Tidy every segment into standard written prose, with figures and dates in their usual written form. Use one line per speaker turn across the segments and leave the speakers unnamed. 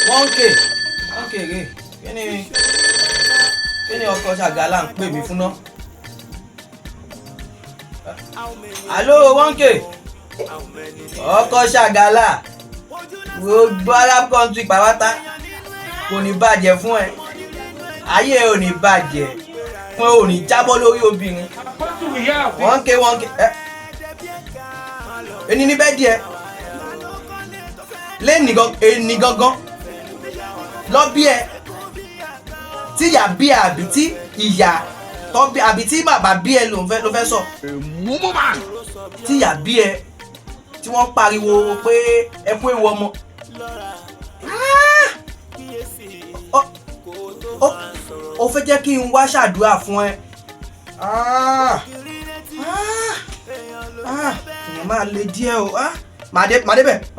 1K 1K rè. Kí ni ọkọ ṣàgálà ń pè mí fún náà? Hello, 1K, ọkọ ṣàgálà, gbogbo Arab country pàápàá kò ní bàjẹ́ fún ẹ, ayé ẹ ò ní bàjẹ́ fún ẹ, ò ní jábọ́ lórí obìnrin. 1K 1K ẹ ẹni ní bẹ́ẹ̀ díẹ̀ lẹ́nì ẹni gangan lọ bí ẹ tí ìyá bí ẹ, àbí tí ìyá tọ́ bí, àbí tí bàbá bí ẹ ló fẹ́ sọ tí ìyá bí ẹ tí wọ́n pariwo pé ẹ kú ewu ọmọ. Ah! Ó fẹ́ jẹ́ kí n wá ṣàdúrà fún ẹ. Ah! Ah! Ah! Èèyàn máa le díẹ̀ o. Ah! Màá débẹ̀, màá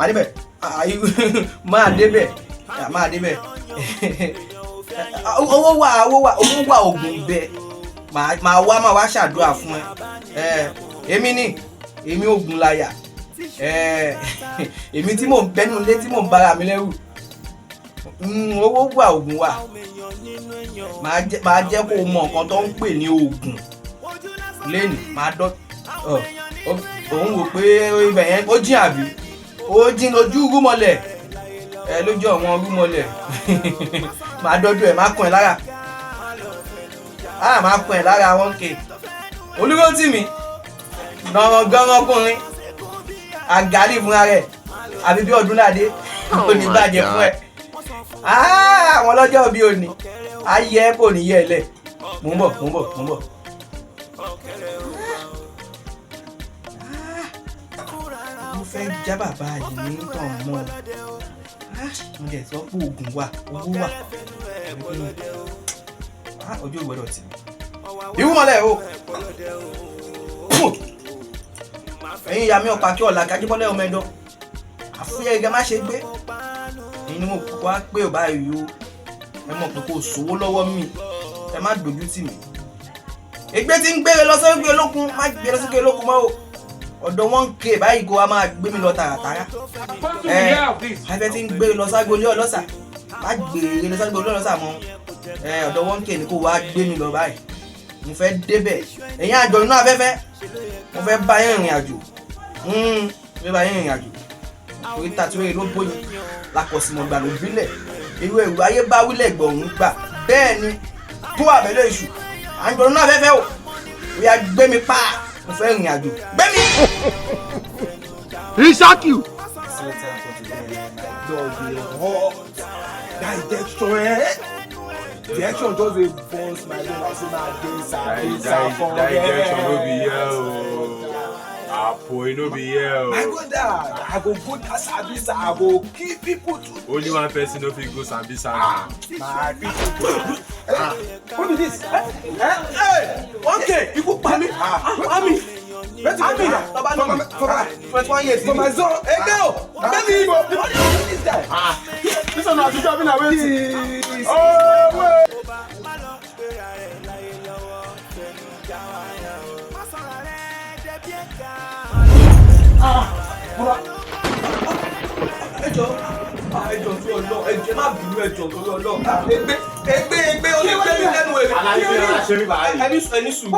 débẹ̀. Ah, máa débẹ̀. Ah, máa débẹ̀. Owó wà, owó wà, owó wà, ògùn bẹ. Màá wá ṣàdúrà fún ẹ. Ẹ èmi ni èmi ògùn láyà ẹ, èmi tí mò ń bẹnu ilé tí mò ń bára mi lẹ́rù. Owó wà, ògùn wà. Màá jẹ́ kó o mọ nǹkan tó ń pè ní ògùn lẹ́nu. Màá dọ́ ọ òun wò pé ibẹ̀ yẹn ó jìn, àbí ó jìn lójú rúmọlẹ̀ ẹ, lójú àwọn rúmọlẹ̀. Màá dọ́jú ẹ̀, máa kàn ẹ́ lára. Á máa kàn ẹ́ lára. 1K Olúrótìmí gánran ọkùnrin àgàlì fúnra rẹ̀, àbí bí Ọdúnládé kò ní bàjẹ́ fún ẹ. Ah, àwọn ọlọ́jọ́ bí òní ayé ẹ kò ní yẹ ẹ lẹ̀. Mò ń bọ̀, mò ń bọ̀, mò ń bọ̀. Mo fẹ́ já bàbá yìí ní tàn mọ́. Mo dẹ̀ sọ pé oògùn wà, owó wà. Ah, ojú ìgbọ́dọ̀ tì mí. Ìwúmọ̀lẹ̀ o, ẹ̀yin ìyá mi, ọ̀pá kí ọ̀la kájíbọ́lẹ̀ ọmọ ẹ̀dọ́ àfúyẹ́ gẹ́gẹ́ má ṣe gbé. Ẹ̀yin ni mo kọ́ wá pé ò báyìí o. Ẹ mọ̀ pé kò sówó lọ́wọ́ mi, ẹ má dojú tì mí. Ègbé tí ń gbére lọ sókè olókun, má gbé lọ sókè olókun mọ́ o. Ọ̀dọ̀ 1K báyìí kó wa máa gbé mi lọ tààràtàrà. Ẹ afẹ́ tí ń gbére lọ ságbolé ọlọ́sà, má gbére lọ ságbolé ọlọ́sà mọ́ ẹ. Ọ̀dọ̀ 1K ni kó wa gbé mi lọ báyìí. Mo fẹ́ débẹ̀. Ẹ̀yin àjọ inú afẹ́fẹ́, mo fẹ́ bá yín rìnrìn àjò. Mo fẹ́ bá yín rìnrìn àjò torí tàtúwèrè ló bóyin lakọ̀sìmọ̀gbà ló bílẹ̀ irú ẹ̀rù ayé bá wílẹ̀ gbọ̀hún gbà. Bẹ́ẹ̀ ni tó àbẹ̀lẹ̀ èṣù àjọ inú afẹ́fẹ́ o. Ó yá, gbé mi pa, mo fẹ́ rìnrìn àjò, gbé mi.
He shock you.
Dog dey hot. That injection, eh? The action just dey burst my brain like say na dey sabi.
That injection no be here o. Apo, e no be here o.
My brother, I go go that Sambisa, I go kill people too.
Only one person no fit go Sambisa na.
My people. Ah, who be this? Eh?
Hey, 1K, ikú pa mí. Pa mí.
Wetin
Ami, tọba nù mí. 21 years.
For my zone.
Ẹgbẹ́ o, gbé mi.
Who this guy?
Ah, this one na juju abi na wetin?
This.
Oh, wait.
Ẹjọ, ẹjọ tó ọlọ, ẹjọ má bínú, ẹjọ tó ọlọ. Ẹgbẹ́, ẹgbẹ́, ẹgbẹ́ onígbẹ́ mi lẹ́nu èrè. Ẹni sùn, ẹni sùn,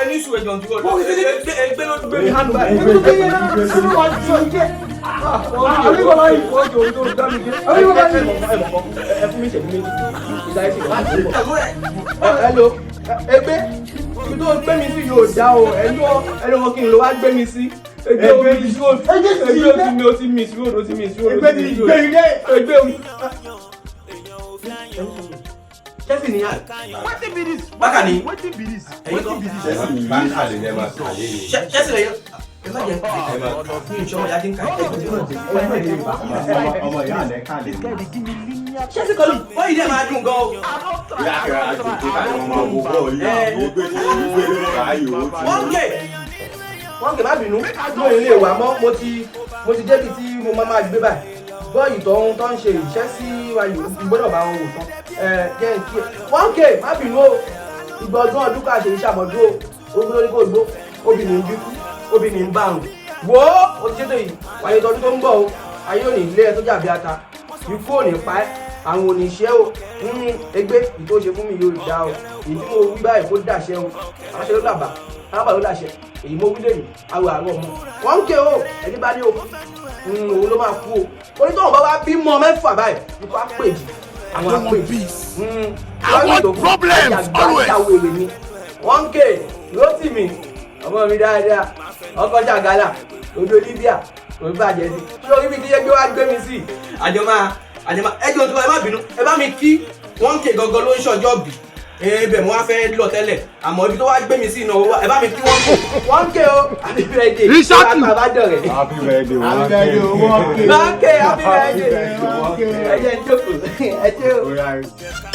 ẹni sùn, ẹjọ tó ọlọ. Ẹgbẹ́, ẹgbẹ́ ló gbé mi hánu báyìí. Hello, ẹgbẹ́ ibi tó gbé mi sí yóò dá o. Ẹjọ́ ẹni wọn kí n lọ wá gbé mi sí. Ẹgbẹ́ omi sí o, ẹgbẹ́ omi mi, o ti mi sí o, o ti mi sí o.
Ẹgbẹ́ ti gbé ilé.
Ẹgbẹ́ omi. Chelsea ni yà.
Wetin be this?
Bákà ni.
Wetin be this?
Ẹ̀yin kọ́.
Wetin be this?
Chelsea báńkà lè lẹ́ máa kà lé ni.
Chelsea lè yọ. Ẹ má jẹ́ mi ò sọmọ ìyá tí ń ka ẹ̀.
Ọmọ ìyá rẹ̀ kà lè.
Chelsea kọ́ ló wọ́n yìí dẹ̀ máa dùn gan o.
Ìyá kẹrẹ àjòkó káyọ̀ máa wo bọ́ọ̀lù yìí. Ó gbé gbé báyìí ó ti.
1K 1K, má bínú, mo ì lè wà mọ́. Mo ti débi tí mo máa gbé báyìí. Bọ́ọ̀lù tó ń ṣe ìṣẹ́ sí wa yìí, mo gbọ́dọ̀ bá wọn wò tán. Ẹ jẹ́ n kí ẹ. 1K, má bínú o. Ìgbà ọdún ọdún ká ṣe ìṣàmọ̀dún o. Ogun lórí kò gbó, obìnrin ń bíkú, obìnrin ń bá àrùn. Wò ó, o ti ṣètò yìí wáyé tọdún tó ń bọ̀ o. Ayé ò ní ilé ẹ tó jàbí ata. Ikú ò ní pa ẹ́, àwọn oníṣẹ́ o. Ẹgbẹ́ èyí tó ṣe fún mi yóò dá o. Èyí tí mo wí báyìí kó dàṣẹ o. Aláṣẹ ló dàbà, alábà ló dàṣẹ. Èyí mo wí lẹ́yìn awọ àárọ̀ mọ́ wọ́n ń ké o. Ẹni bá ní o, òun ló máa kú o. Onítọ̀hún bá wá bímọ mẹ́fà báyìí, ikú á pè jì àwọn
I don't want
àpèjì.
peace. I want problems always.
Wèrè ni wọ́n ń ké Rótìmí, ọmọ mi dáadáa, ọkọ̀ ṣàgálà odò Libya kò ní bàjẹ́ sí. Ṣé orí mi ti yẹ gbé wá gbé mi sí. Àjọ máa, àjọ máa, ẹ jọ̀ọ́ tó, ẹ má bínú, ẹ bá mi kí wọ́n ń ké gangan ló ń ṣọjọ́ bì ebè. Mo wá fẹ́ lọ tẹ́lẹ̀, àmọ́ ibi tó wá gbé mi sí ìnáwó wa, ẹ bá mi kí wọ́n ké, wọ́n ń ké o. Happy birthday.
Exactly.
Wọ́n á dọ̀rẹ́.
Happy birthday.
Happy birthday, one K.
Wọ́n ń ké, happy birthday.
Happy birthday, one K.
Ẹ jẹ́ ń jókòó, ẹ jẹ́ o.
Oya.